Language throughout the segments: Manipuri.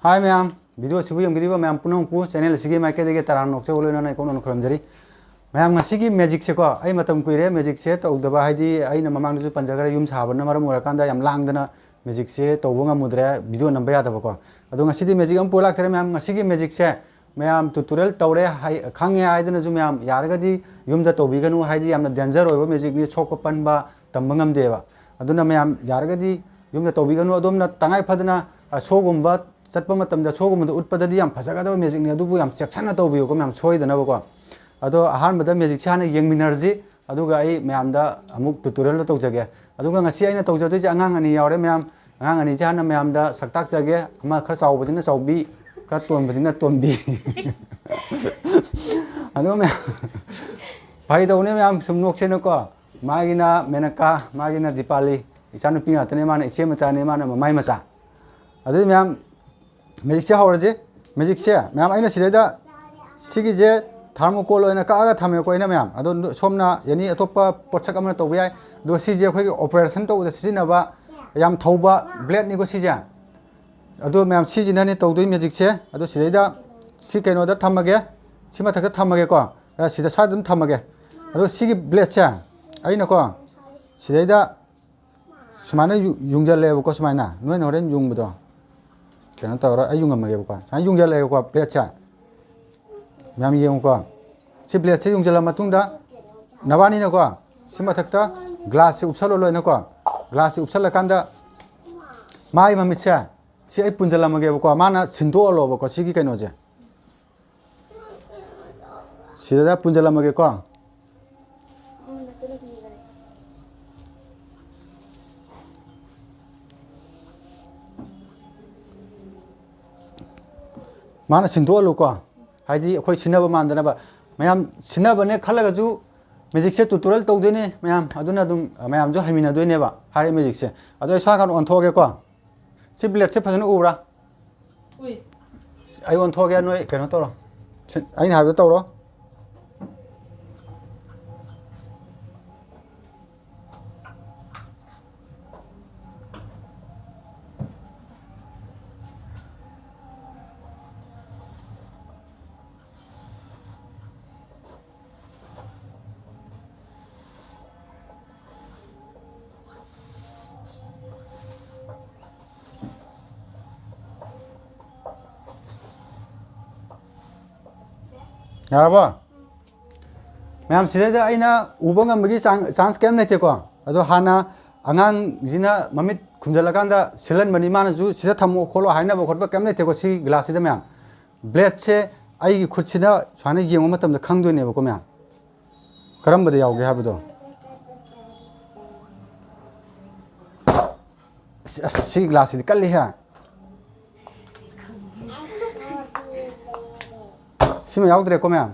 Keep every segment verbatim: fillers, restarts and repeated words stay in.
ꯍꯥꯏ ꯃꯌꯥꯝ, ꯚꯤꯗꯤꯑꯣ ꯑꯁꯤꯕꯨ ꯌꯦꯡꯕꯤꯔꯤꯕ ꯃꯌꯥꯝ ꯄꯨꯝꯅꯃꯛꯄꯨ ꯆꯦꯅꯦꯜ ꯑꯁꯤꯒꯤ ꯃꯥꯏꯀꯩꯗꯒꯤ ꯇꯔꯥꯝꯅ ꯑꯣꯛꯆꯕ ꯂꯣꯏꯅꯅ ꯏꯀꯣꯛꯅꯅ ꯈꯨꯔꯨꯝꯖꯔꯤ꯫ ꯃꯌꯥꯝ, ꯉꯁꯤꯒꯤ ꯃꯦꯖꯤꯛꯁꯦꯀꯣ, ꯑꯩ ꯃꯇꯝ ꯀꯨꯏꯔꯦ ꯃꯦꯖꯤꯛꯁꯦ ꯇꯧꯗꯕ, ꯍꯥꯏꯗꯤ ꯑꯩꯅ ꯃꯃꯥꯡꯗꯁꯨ ꯄꯟꯖꯈ꯭ꯔꯦ, ꯌꯨꯝ ꯁꯥꯕꯅ ꯃꯔꯝ ꯑꯣꯏꯔꯀꯥꯟꯗ ꯌꯥꯝ ꯂꯥꯡꯗꯅ ꯃꯦꯖꯤꯛꯁꯦ ꯇꯧꯕ ꯉꯝꯃꯨꯗ꯭ꯔꯦ, ꯚꯤꯗꯤꯑꯣ ꯅꯝꯕ ꯌꯥꯗꯕꯀꯣ꯫ ꯑꯗꯣ ꯉꯁꯤꯗꯤ ꯃꯦꯖꯤꯛ ꯑꯃ ꯄꯨꯔ ꯂꯥꯛꯆꯔꯦ ꯃꯌꯥꯝ꯫ ꯉꯁꯤꯒꯤ ꯃꯦꯖꯤꯛꯁꯦ ꯃꯌꯥꯝ ꯇꯨꯇꯣꯔꯤꯌꯦꯜ ꯇꯧꯔꯦ ꯍꯥꯏ-, ꯈꯪꯉꯦ ꯍꯥꯏꯗꯨꯅꯁꯨ ꯃꯌꯥꯝ ꯌꯥꯔꯒꯗꯤ ꯌꯨꯝꯗ ꯇꯧꯕꯤꯒꯅꯨ, ꯍꯥꯏꯗꯤ ꯌꯥꯝꯅ ꯗꯦꯟꯖꯔ ꯑꯣꯏꯕ ꯃꯦꯖꯤꯛꯅꯤ, ꯁꯣꯛꯄ ꯄꯟꯕ ꯇꯝꯕ ꯉꯝꯗꯦꯕ꯫ ꯑꯗꯨꯅ ꯃꯌꯥꯝ ꯌꯥꯔꯒꯗꯤ ꯌꯨꯝꯗ ꯇꯧꯕꯤꯒꯅꯨ꯫ ꯑꯗꯣꯝꯅ ꯇꯉꯥꯏ ꯐꯗꯅ, ꯑ, ꯁꯣꯒꯨꯝꯕ ꯆꯠꯄ ꯃꯇꯝꯗ, ꯁꯣꯒꯨꯝꯕꯗ ꯎꯠꯄꯗꯗꯤ ꯌꯥꯝ ꯐꯖꯒꯗꯕ ꯃꯦꯖꯤꯛꯅꯤ, ꯑꯗꯨꯕꯨ ꯌꯥꯝ ꯆꯦꯛꯁꯟꯅ ꯇꯧꯕꯤꯌꯨꯀꯣ ꯃꯌꯥꯝ, ꯁꯣꯏꯗꯅꯕꯀꯣ꯫ ꯑꯗꯣ ꯑꯍꯥꯟꯕꯗ ꯃꯦꯖꯤꯛꯁꯦ ꯍꯥꯟꯅ ꯌꯦꯡꯃꯤꯟꯅꯔꯁꯤ, ꯑꯗꯨꯒ ꯑꯩ ꯃꯌꯥꯝꯗ ꯑꯃꯨꯛ ꯇꯨꯇꯣꯔꯤꯌꯦꯜꯗꯣ ꯇꯧꯖꯒꯦ꯫ ꯑꯗꯨꯒ ꯉꯁꯤ ꯑꯩꯅ ꯇꯧꯖꯗꯣꯏꯁꯦ ꯑꯉꯥꯡ ꯑꯅꯤ ꯌꯥꯎꯔꯦ ꯃꯌꯥꯝ꯫ ꯑꯉꯥꯡ ꯑꯅꯤꯁꯦ ꯍꯥꯟꯅ ꯃꯌꯥꯝꯗ ꯁꯛ ꯇꯥꯛꯆꯒꯦ꯫ ꯑꯃ ꯈꯔ ꯆꯥꯎꯕꯁꯤꯅ ꯆꯥꯎꯕꯤ, ꯈꯔ ꯇꯣꯟꯕꯁꯤꯅ ꯇꯣꯟꯕꯤ꯫ ꯑꯗꯣ ꯃꯌꯥꯝ, ꯐꯥꯒꯤ ꯇꯧꯕꯅꯦ ꯃꯌꯥꯝ, ꯁꯨꯝ ꯅꯣꯛꯁꯦꯅꯀꯣ꯫ ꯃꯥꯒꯤꯅ ꯃꯦꯅꯀꯥ, ꯃꯥꯒꯤꯅ ꯗꯤꯄꯥꯂꯤ꯫ ꯏꯆꯥꯅꯨꯄꯤ ꯉꯥꯛꯇꯅꯦ, ꯃꯥꯅ ꯏꯆꯦ ꯃꯆꯥꯅꯦ, ꯃꯥꯅ ꯃꯃꯥꯏ ꯃꯆꯥ꯫ ꯑꯗꯨꯗꯤ ꯃꯌꯥꯝ, ꯃꯦꯖꯤꯛꯁꯦ ꯍꯧꯔꯁꯤ꯫ ꯃꯦꯖꯤꯛꯁꯦ ꯃꯌꯥꯝ, ꯑꯩꯅ ꯁꯤꯗꯩꯗ ꯁꯤꯒꯤꯁꯦ ꯊꯥꯔꯃꯣꯀꯣꯜ ꯑꯣꯏꯅ ꯀꯛꯑꯒ ꯊꯝꯃꯦꯀꯣ ꯑꯩꯅ ꯃꯌꯥꯝ꯫ ꯑꯗꯣ ꯁꯣꯝꯅ ꯑꯦꯅꯤ ꯑꯇꯣꯞꯄ ꯄꯣꯠꯁꯛ ꯑꯃꯅ ꯇꯧꯕ ꯌꯥꯏ꯫ ꯑꯗꯣ ꯁꯤꯁꯦ ꯑꯩꯈꯣꯏꯒꯤ ꯑꯣꯄꯔꯦꯁꯟ ꯇꯧꯕꯗ ꯁꯤꯖꯤꯟꯅꯕ ꯌꯥꯝ ꯊꯧꯕ ꯕ꯭ꯂꯦꯗꯅꯤꯀꯣ ꯁꯤꯁꯦ꯫ ꯑꯗꯣ ꯃꯌꯥꯝ, ꯁꯤꯁꯤꯅꯅꯦ ꯇꯧꯗꯣꯏ ꯃꯦꯖꯤꯛꯁꯦ꯫ ꯑꯗꯣ ꯁꯤꯗꯩꯗ ꯁꯤ ꯀꯩꯅꯣꯗ ꯊꯝꯃꯒꯦ, ꯁꯤ ꯃꯊꯛꯇ ꯊꯝꯃꯒꯦꯀꯣ꯫ ꯑ, ꯁꯤꯗ ꯁ꯭ꯋꯥꯏꯗ ꯑꯗꯨꯝ ꯊꯝꯃꯒꯦ꯫ ꯑꯗꯣ ꯁꯤꯒꯤ ꯕ꯭ꯂꯦꯗꯁꯦ ꯑꯩꯅꯀꯣ ꯁꯤꯗꯩꯗ ꯁꯨꯃꯥꯏꯅ ꯌꯨ-, ꯌꯨꯡꯖꯜꯂꯦꯕꯀꯣ, ꯁꯨꯃꯥꯏꯅ꯫ ꯅꯣꯏꯅ ꯍꯣꯔꯦꯟ ꯌꯨꯡꯕꯗꯣ ꯀꯩꯅꯣ ꯇꯧꯔ ꯑꯩ ꯌꯨꯡꯉꯝꯃꯒꯦꯕꯀꯣ꯫ ꯁꯨꯃꯥꯏꯅ ꯌꯨꯡꯖꯜꯂꯛꯑꯦꯕꯀꯣ ꯕ꯭ꯂꯦꯗꯁꯦ꯫ ꯃꯌꯥꯝ ꯌꯦꯡꯉꯨꯀꯣ꯫ ꯁꯤ ꯕ꯭ꯂꯦꯗꯁꯦ ꯌꯨꯡꯖꯜꯂ ꯃꯇꯨꯡꯗ ꯅꯕꯥꯅꯤꯅꯀꯣ ꯁꯤ ꯃꯊꯛꯇ ꯒ꯭ꯂꯥꯁꯁꯦ ꯎꯞꯁꯜꯂꯣ ꯂꯣꯏꯅꯀꯣ꯫ ꯒ꯭ꯂꯥꯁꯁꯦ ꯎꯞꯁꯜꯂꯀꯥꯟꯗ ꯃꯥꯏ ꯃꯃꯤꯠꯁꯦ ꯁꯤ ꯑꯩ ꯄꯨꯟꯖꯜꯂꯝꯃꯒꯦꯕꯀꯣ꯫ ꯃꯥꯅ ꯁꯤꯟꯗꯣꯛꯍꯜꯂꯣꯕꯀꯣ ꯁꯤꯒꯤ ꯀꯩꯅꯣꯁꯦ꯫ ꯁꯤꯗ ꯄꯨꯟꯖꯜꯂꯝꯃꯒꯦꯀꯣ꯫ ꯃꯥꯅ ꯁꯤꯟꯗꯣꯛꯍꯜꯂꯨꯀꯣ, ꯍꯥꯏꯗꯤ ꯑꯩꯈꯣꯏ ꯁꯤꯟꯅꯕ ꯃꯥꯟꯗꯅꯕ꯫ ꯃꯌꯥꯝ ꯁꯤꯟꯅꯕꯅꯦ ꯈꯜꯂꯒꯁꯨ ꯃꯦꯖꯤꯛꯁꯦ ꯇꯨꯇꯣꯔꯤꯌꯦꯜ ꯇꯧꯗꯣꯏꯅꯦ ꯃꯌꯥꯝ, ꯑꯗꯨꯅ ꯑꯗꯨꯝ ꯃꯌꯥꯝꯁꯨ ꯍꯩꯃꯤꯟꯅꯗꯣꯏꯅꯦꯕ ꯍꯥꯏꯔꯤꯕ ꯃꯦꯖꯤꯛꯁꯦ꯫ ꯑꯗꯣ ꯑꯩ ꯁ꯭ꯋꯥꯏ ꯀꯥꯟꯗ ꯑꯣꯟꯊꯣꯛꯑꯒꯦꯀꯣ꯫ ꯁꯤ ꯕ꯭ꯂꯦꯗꯁꯦ ꯐꯖꯅ ꯎꯕ꯭ꯔꯥ? ꯎꯏ꯫ ꯑꯩ ꯑꯣꯟꯊꯣꯛꯑꯒꯦ, ꯅꯣꯏ ꯀꯩꯅꯣ ꯇꯧꯔꯣ꯫ ꯁꯤ ꯑꯩꯅ ꯍꯥꯏꯕꯗꯣ ꯇꯧꯔꯣ꯫ ꯌꯥꯔꯕꯣ? ꯃꯌꯥꯝ, ꯁꯤꯗꯩꯗ ꯑꯩꯅ ꯎꯕ ꯉꯝꯕꯒꯤ ꯆꯥꯡ, ꯆꯥꯟꯁ ꯀꯩꯝ ꯂꯩꯇꯦꯀꯣ꯫ ꯑꯗꯣ ꯍꯥꯟꯅ ꯑꯉꯥꯡꯁꯤꯅ ꯃꯃꯤꯠ ꯈꯨꯝꯖꯤꯜꯂꯀꯥꯟꯗ ꯁꯤꯜꯍꯟꯕꯅꯤ, ꯃꯥꯅꯁꯨ ꯁꯤꯗ ꯊꯝꯃꯣ ꯈꯣꯠꯂꯣ ꯍꯥꯏꯅꯕ ꯈꯣꯠꯄ ꯀꯩꯝ ꯂꯩꯇꯦꯀꯣ꯫ ꯁꯤ ꯒ꯭ꯂꯥꯁꯁꯤꯗ, ꯃꯌꯥꯝ, ꯕ꯭ꯂꯦꯗꯁꯦ ꯑꯩꯒꯤ ꯈꯨꯠꯁꯤꯗ ꯁꯨꯃꯥꯏꯅ ꯌꯦꯡꯕ ꯃꯇꯝꯗ ꯈꯪꯗꯣꯏꯅꯦꯕꯀꯣ, ꯃꯌꯥꯝ, ꯀꯔꯝꯕꯗ ꯌꯥꯎꯒꯦ ꯍꯥꯏꯕꯗꯣ꯫ ꯑꯁ, ꯑꯁ, ꯁꯤ ꯒ꯭ꯂꯥꯁꯁꯤꯗꯤ ꯀꯜꯂꯤꯍꯦ꯫ ꯁꯤꯃ ꯌꯥꯎꯗ꯭ꯔꯦꯀꯣ, ꯃꯌꯥꯝ꯫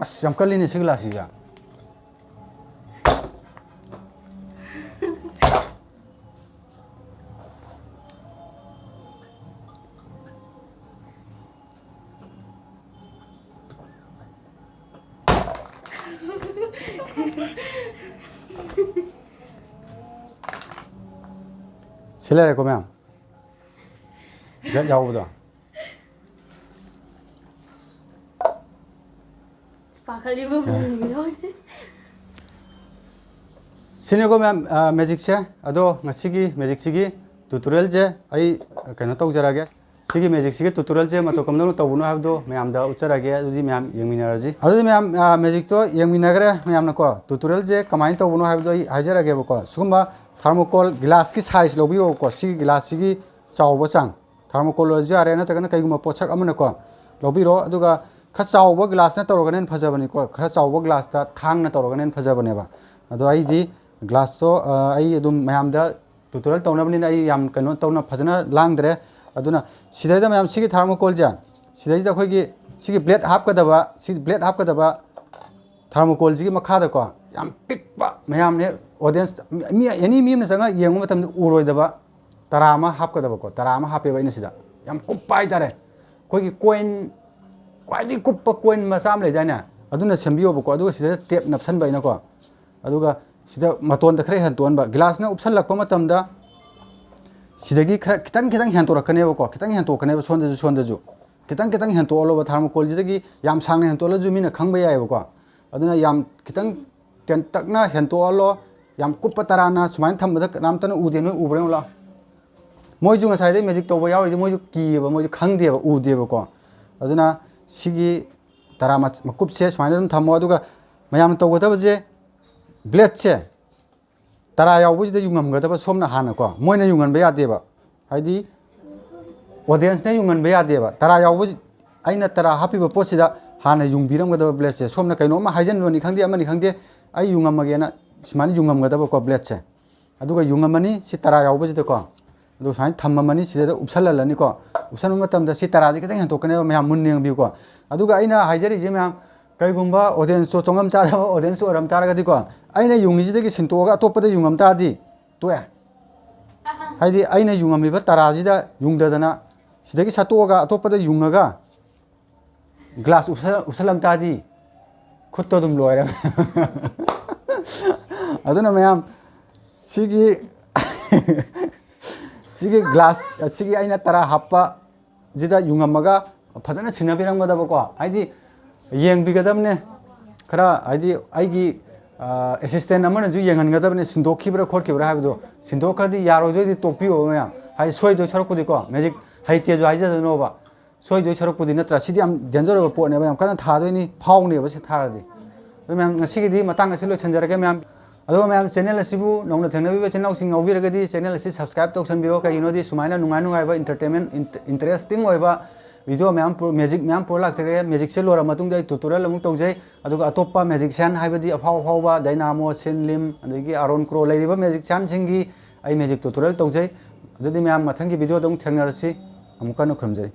ꯑꯁ, ꯌꯥꯝ ꯀꯜꯂꯤꯅꯦ ꯁꯤ ꯒ꯭ꯂꯥꯁꯁꯤꯁꯨ꯫ ꯁꯤ ꯂꯩꯔꯦꯀꯣ, ꯃꯌꯥꯝ꯫ ꯕ꯭ꯂꯦꯗ ꯌꯥꯎꯕꯗꯣ꯫ ꯄꯥꯈꯠꯂꯤꯕ ꯃꯑꯣꯡꯗꯣ꯫ ꯁꯤꯅꯦꯀꯣ, ꯃꯌꯥꯝ, ꯑ, ꯃꯦꯖꯤꯛꯁꯦ꯫ ꯑꯗꯣ ꯉꯁꯤꯒꯤ ꯃꯦꯖꯤꯛꯁꯤꯒꯤ ꯇ꯭ꯌꯨꯇꯣꯔꯤꯌꯦꯜꯁꯦ ꯑꯩ, ꯑ, ꯀꯩꯅꯣ ꯇꯧꯖꯔꯒꯦ꯫ ꯁꯤꯒꯤ ꯃꯦꯖꯤꯛꯁꯤꯒꯤ ꯇ꯭ꯌꯨꯇꯣꯔꯤꯌꯦꯜꯁꯦ ꯃꯇꯧ ꯀꯝꯗꯧꯅ ꯇꯧꯕꯅꯣ ꯍꯥꯏꯕꯗꯣ ꯃꯌꯥꯝꯗ ꯎꯠꯆꯔꯒꯦ꯫ ꯑꯗꯨꯗꯤ ꯃꯌꯥꯝ ꯌꯦꯡꯃꯤꯟꯅꯔꯁꯤ꯫ ꯑꯗꯨꯗꯤ ꯃꯌꯥꯝ, ꯑ, ꯃꯦꯖꯤꯛꯇꯣ ꯌꯦꯡꯃꯤꯟꯅꯈ꯭ꯔꯦ꯫ ꯃꯌꯥꯝꯅꯀꯣ, ꯇ꯭ꯌꯨꯇꯣꯔꯤꯌꯦꯜꯁꯦ ꯀꯃꯥꯏꯅ ꯇꯧꯕꯅꯣ ꯍꯥꯏꯕꯗꯣ ꯑꯩ ꯍꯥꯏꯖꯔꯒꯦꯕꯀꯣ꯫ ꯁꯤꯒꯨꯝꯕ ꯊꯥꯔꯃꯣꯀꯣꯜ ꯒꯤꯂꯥꯁꯀꯤ ꯁꯥꯏꯖ ꯂꯧꯕꯤꯔꯣꯕꯀꯣ꯫ ꯁꯤꯒꯤ ꯒꯤꯂꯥꯁꯁꯤꯒꯤ ꯆꯥꯎꯕ ꯆꯥꯡ꯫ ꯊꯥꯔꯃꯣꯀꯣꯜ ꯑꯣꯏꯔꯁꯨ ꯌꯥꯔꯦ, ꯅꯠꯇ꯭ꯔꯒꯅ ꯀꯩꯒꯨꯝꯕ ꯄꯣꯠꯁꯛ ꯑꯃꯅꯀꯣ ꯂꯧꯕꯤꯔꯣ꯫ ꯑꯗꯨꯒ ꯈꯔ ꯆꯥꯎꯕ ꯒꯤꯂꯥꯁꯅ ꯇꯧꯔꯒꯅ ꯍꯦꯟꯅ ꯐꯖꯕꯅꯤꯀꯣ, ꯈꯔ ꯆꯥꯎꯕ ꯒꯤꯂꯥꯁꯇ ꯊꯥꯡꯅ ꯇꯧꯔꯒꯅ ꯍꯦꯟꯅ ꯐꯖꯕꯅꯦꯕ꯫ ꯑꯗꯣ ꯑꯩꯗꯤ ꯒꯤꯂꯥꯁꯇꯣ, ꯑ, ꯑꯩ ꯑꯗꯨꯝ ꯃꯌꯥꯝꯗ ꯇ꯭ꯌꯨꯇꯣꯔꯤꯌꯦꯜ ꯇꯧꯅꯕꯅꯤꯅ ꯑꯩ ꯌꯥꯝ ꯀꯩꯅꯣ ꯇꯧꯅ ꯐꯖꯅ ꯂꯥꯡꯗ꯭ꯔꯦ꯫ ꯑꯗꯨꯅ ꯁꯤꯗꯩꯗ ꯃꯌꯥꯝ ꯁꯤꯒꯤ ꯊꯥꯔꯃꯣꯀꯣꯜꯁꯦ, ꯁꯤꯗꯩꯁꯤꯗ ꯑꯩꯈꯣꯏꯒꯤ ꯁꯤꯒꯤ ꯕ꯭ꯂꯦꯗ ꯍꯥꯞꯀꯗꯕ, ꯁꯤ ꯕ꯭ꯂꯦꯗ ꯍꯥꯞꯀꯗꯕ ꯊꯥꯔꯃꯣꯀꯣꯜꯁꯤꯒꯤ ꯃꯈꯥꯗꯀꯣ ꯌꯥꯝ ꯄꯤꯛꯄ, ꯃꯌꯥꯝꯅ ꯑꯣꯗꯤꯌꯦꯟꯁ, ꯃꯤ ꯑꯦꯅꯤ ꯃꯤ ꯑꯃꯅ ꯆꯪꯉꯒ ꯌꯦꯡꯕ ꯃꯇꯝꯗ ꯎꯔꯣꯏꯗꯕ ꯇꯔꯥ ꯑꯃ ꯍꯥꯞꯀꯗꯕꯀꯣ, ꯇꯔꯥ ꯑꯃ ꯍꯥꯞꯄꯦꯕ ꯑꯩꯅ ꯁꯤꯗ꯫ ꯌꯥꯝ ꯀꯨꯞꯄ ꯍꯥꯏꯇꯥꯔꯦ꯫ ꯑꯩꯈꯣꯏꯒꯤ ꯀꯣꯏꯟ, ꯈ꯭ꯋꯥꯏꯗꯒꯤ ꯀꯨꯞꯄ ꯀꯣꯏꯟ ꯃꯆꯥ ꯑꯃ ꯂꯩꯗꯥꯏꯅꯦ? ꯑꯗꯨꯅ ꯁꯦꯝꯕꯤꯌꯣꯕꯀꯣ꯫ ꯑꯗꯨꯒ ꯁꯤꯗ ꯇꯦꯞ ꯅꯞꯁꯟꯕ ꯑꯩꯅꯀꯣ꯫ ꯑꯗꯨꯒ ꯁꯤꯗ ꯃꯇꯣꯟꯗ ꯈꯔ ꯍꯦꯟꯇꯣꯛꯍꯟꯕ꯫ ꯒꯤꯂꯥꯁꯅ ꯎꯞꯁꯜꯂꯛꯄ ꯃꯇꯝꯗ ꯁꯤꯗꯒꯤ ꯈꯔ ꯈꯤꯇꯪ ꯈꯤꯇꯪ ꯍꯦꯟꯇꯣꯔꯛꯀꯅꯦꯕꯀꯣ, ꯈꯤꯇꯪ ꯍꯦꯟꯇꯣꯛꯀꯅꯦꯕ ꯁꯣꯝꯗꯁꯨ, ꯁꯣꯝꯗꯁꯨ꯫ ꯈꯤꯇꯪ ꯈꯤꯇꯪ ꯍꯦꯟꯇꯣꯛꯍꯜꯂꯣꯕ꯫ ꯊꯥꯔꯃꯣꯀꯣꯜꯁꯤꯗꯒꯤ ꯌꯥꯝ ꯁꯥꯡꯅ ꯍꯦꯟꯇꯣꯛꯍꯜꯂꯁꯨ ꯃꯤꯅ ꯈꯪꯕ ꯌꯥꯏꯑꯕꯀꯣ꯫ ꯑꯗꯨꯅ ꯌꯥꯝ ꯈꯤꯇꯪ ꯇꯦꯟꯇꯛꯅ ꯍꯦꯟꯇꯣꯛꯍꯜꯂꯣ꯫ ꯌꯥꯝ ꯀꯨꯞꯄ ꯇꯔꯥꯅ ꯁꯨꯃꯥꯏꯅ ꯊꯝꯕꯗ ꯀꯅꯥꯝꯇꯅ ꯎꯗꯦ꯫ ꯅꯣꯏ ꯎꯕ꯭ꯔꯥ ꯌꯦꯡꯉꯨ ꯂꯥꯎ꯫ ꯃꯣꯏꯁꯨ ꯉꯁꯥꯏꯗꯩ ꯃꯦꯖꯤꯛ ꯇꯧꯕ ꯌꯥꯎꯔꯤꯁꯦ ꯃꯣꯏꯁꯨ ꯀꯤꯌꯦꯕ, ꯃꯣꯏꯁꯨ ꯈꯪꯗꯦꯕ, ꯎꯗꯦꯕꯀꯣ꯫ ꯑꯗꯨꯅ ꯁꯤꯒꯤ ꯇꯔꯥ ꯃꯆ-, ꯃꯀꯨꯞꯁꯦ ꯁꯨꯃꯥꯏꯅ ꯑꯗꯨꯝ ꯊꯝꯃꯣ꯫ ꯑꯗꯨꯒ ꯃꯌꯥꯝꯅ ꯇꯧꯒꯗꯕꯁꯦ, ꯕ꯭ꯂꯦꯗꯁꯦ ꯇꯔꯥ ꯌꯥꯎꯕꯁꯤꯗ ꯌꯨꯡꯉꯝꯒꯗꯕ ꯁꯣꯝꯅ ꯍꯥꯟꯅꯀꯣ, ꯃꯣꯏꯅ ꯌꯨꯡꯍꯟꯕ ꯌꯥꯗꯦꯕ꯫ ꯍꯥꯏꯗꯤ ꯑꯣꯗꯤꯌꯦꯟꯁꯅ ꯌꯨꯡꯍꯟꯕ ꯌꯥꯗꯦꯕ꯫ ꯇꯔꯥ ꯌꯥꯎꯕ, ꯑꯩꯅ ꯇꯔꯥ ꯍꯥꯞꯄꯤꯕ ꯄꯣꯠꯁꯤꯗ ꯍꯥꯟꯅ ꯌꯨꯡꯕꯤꯔꯝꯒꯗꯕ ꯕ꯭ꯂꯦꯗꯁꯦ꯫ ꯁꯣꯝꯅ ꯀꯩꯅꯣꯝꯃ ꯍꯥꯏꯖꯤꯟꯕꯅꯤ ꯈꯪꯗꯦ, ꯑꯃꯅꯤ ꯈꯪꯗꯦ, "ꯑꯩ ꯌꯨꯡꯉꯝꯃꯒꯦꯅ" ꯁꯨꯃꯥꯏꯅ ꯌꯨꯡꯉꯝꯒꯗꯕꯀꯣ ꯕ꯭ꯂꯦꯗꯁꯦ꯫ ꯑꯗꯨꯒ ꯌꯨꯡꯉꯝꯃꯅꯤ ꯁꯤ ꯇꯔꯥ ꯌꯥꯎꯕꯁꯤꯗꯀꯣ꯫ ꯑꯗꯨ ꯁꯨꯃꯥꯏꯅ ꯊꯝꯃꯝꯃꯅꯤ, ꯁꯤꯗ ꯎꯞꯁꯜꯍꯜꯂꯅꯤꯀꯣ꯫ ꯎꯞꯁꯟꯕ ꯃꯇꯝꯗ ꯁꯤ ꯇꯔꯥꯁꯦ ꯈꯤꯇꯪ ꯍꯦꯟꯗꯣꯛꯀꯅꯦꯕ, ꯃꯌꯥꯝ ꯃꯨꯟꯅ ꯌꯦꯡꯕꯤꯌꯨꯀꯣ꯫ ꯑꯗꯨꯒ ꯑꯩꯅ ꯍꯥꯏꯖꯔꯤꯁꯦ ꯃꯌꯥꯝ, ꯀꯩꯒꯨꯝꯕ ꯑꯣꯗꯤꯌꯦꯟꯁꯇꯣ ꯆꯣꯡꯉꯝ ꯆꯥꯗꯕ ꯑꯣꯗꯤꯌꯦꯟꯁ ꯑꯣꯏꯔꯝ ꯇꯥꯔꯒꯗꯤꯀꯣ, ꯑꯩꯅ ꯌꯨꯡꯉꯤꯁꯤꯗꯒꯤ ꯁꯤꯟꯇꯣꯛꯑꯒ ꯑꯇꯣꯞꯄꯗ ꯌꯨꯡꯉꯝ ꯇꯥꯔꯗꯤ ꯇꯣꯛꯑꯦ꯫ ꯍꯥꯏꯗꯤ ꯑꯩꯅ ꯌꯨꯡꯉꯝꯃꯤꯕ ꯇꯔꯥꯁꯤꯗ ꯌꯨꯡꯗꯗꯅ ꯁꯤꯗꯒꯤ ꯁꯠꯇꯣꯛꯑꯒ ꯑꯇꯣꯞꯄꯗ ꯌꯨꯡꯉꯒ ꯒ꯭ꯂꯥꯁ ꯎꯞꯁꯜ-, ꯎꯞꯁꯜꯂꯝ ꯇꯥꯔꯗꯤ ꯈꯨꯠꯇꯣ ꯑꯗꯨꯝ ꯂꯣꯏꯔꯦ꯫ ꯑꯗꯨꯅ ꯃꯌꯥꯝ, ꯁꯤꯒꯤ, ꯁꯤꯒꯤ ꯒ꯭ꯂꯥꯁ, ꯁꯤꯒꯤ ꯑꯩꯅ ꯇꯔꯥ ꯍꯥꯞꯄꯁꯤꯗ ꯌꯨꯡꯉꯝꯃꯒ ꯐꯖꯅ ꯁꯤꯟꯅꯕꯤꯔꯝꯒꯗꯕꯀꯣ꯫ ꯍꯥꯏꯗꯤ ꯌꯦꯡꯕꯤꯒꯗꯕꯅꯦ꯫ ꯈꯔ ꯍꯥꯏꯗꯤ ꯑꯩꯒꯤ, ꯑ, ꯑꯦꯁꯤꯁꯇꯦꯟ ꯑꯃꯅꯁꯨ ꯌꯦꯡꯍꯟꯒꯗꯕꯅꯦ, ꯁꯤꯟꯗꯣꯛꯈꯤꯕ꯭ꯔꯥ ꯈꯣꯠꯈꯤꯕ꯭ꯔꯥ ꯍꯥꯏꯕꯗꯣ꯫ ꯁꯤꯟꯗꯣꯛꯈ꯭ꯔꯗꯤ ꯌꯥꯔꯣꯏꯗꯣꯏꯗꯤ ꯇꯣꯛꯄꯤꯌꯣꯕ ꯃꯌꯥꯝ꯫ ꯍꯥꯏꯗꯤ ꯁꯣꯏꯗꯣꯏ ꯁꯔꯨꯛꯄꯨꯗꯤꯀꯣ, ꯃꯦꯖꯤꯛ ꯍꯩꯇꯦꯁꯨ ꯍꯥꯏꯖꯁꯅꯣꯕ꯫ ꯁꯣꯏꯗꯣꯏ ꯁꯔꯨꯛꯄꯨꯗꯤ ꯅꯠꯇ꯭ꯔꯥ? ꯁꯤꯗꯤ ꯌꯥꯝ ꯗꯦꯟꯖꯔ ꯑꯣꯏꯕ ꯄꯣꯠꯅꯦꯕ, ꯌꯥꯝ ꯀꯟꯅ ꯊꯥꯗꯣꯏꯅꯤ, ꯐꯥꯎꯅꯦꯕ ꯁꯤ ꯊꯥꯔꯗꯤ꯫ ꯑꯗꯣ ꯃꯌꯥꯝ, ꯉꯁꯤꯒꯤꯗꯤ ꯃꯇꯥꯡ ꯑꯁꯤ ꯂꯣꯏꯁꯤꯟꯖꯔꯒꯦ ꯃꯌꯥꯝ꯫ ꯑꯗꯨꯒ ꯃꯌꯥꯝ, ꯆꯦꯅꯦꯜ ꯑꯁꯤꯕꯨ ꯅꯧꯅ ꯊꯦꯡꯅꯕꯤꯕ ꯏꯆꯤꯟ ꯏꯅꯥꯎꯁꯤꯡ ꯌꯥꯎꯕꯤꯔꯒꯗꯤ ꯆꯦꯅꯦꯜ ꯑꯁꯤ ꯁꯕꯁꯀ꯭ꯔꯥꯏꯕ ꯇꯧꯁꯟꯕꯤꯔꯣ꯫ ꯀꯩꯒꯤꯅꯣꯗꯤ ꯁꯨꯃꯥꯏꯅ ꯅꯨꯡꯉꯥꯏ ꯅꯨꯡꯉꯥꯏꯕ, ꯏꯟꯇꯔꯇꯦꯟꯃꯦꯟ, ꯏꯟꯇ-, ꯏꯟꯇꯔꯦꯁꯇꯤꯡ ꯑꯣꯏꯕ ꯚꯤꯗꯤꯑꯣ ꯃꯌꯥꯝ ꯄꯨ-, ꯃꯦꯖꯤꯛ ꯃꯌꯥꯝ ꯄꯨꯔ ꯂꯥꯛꯆꯔꯒꯦ꯫ ꯃꯦꯖꯤꯛꯁꯦ ꯂꯣꯏꯔ ꯃꯇꯨꯡꯗ ꯑꯩ ꯇ꯭ꯌꯨꯇꯣꯔꯤꯌꯦꯜ ꯑꯃꯨꯛ ꯇꯧꯖꯩ꯫ ꯑꯗꯨꯒ ꯑꯇꯣꯞꯄ ꯃꯦꯖꯤꯛꯁꯤꯌꯥꯟ ꯍꯥꯏꯕꯗꯤ ꯑꯐꯥꯎ ꯑꯐꯥꯎꯕ ꯗꯥꯏꯅꯥꯃꯣ, ꯁꯤꯟ ꯂꯤꯝ, ꯑꯗꯒꯤ ꯑꯥꯔꯣꯟ ꯀ꯭ꯔꯣ ꯂꯩꯔꯤꯕ ꯃꯦꯖꯤꯛꯁꯤꯌꯥꯟꯁꯤꯡꯒꯤ ꯑꯩ ꯃꯦꯖꯤꯛ ꯇ꯭ꯌꯨꯇꯣꯔꯤꯌꯦꯜ ꯇꯧꯖꯩ꯫ ꯑꯗꯨꯗꯤ ꯃꯌꯥꯝ ꯃꯊꯪꯒꯤ ꯚꯤꯗꯤꯑꯣꯗ ꯑꯃꯨꯛ ꯊꯦꯡꯅꯔꯁꯤ꯫ ꯑꯃꯨꯛ ꯀꯟꯅ ꯈꯨꯔꯨꯝꯖꯔꯤ꯫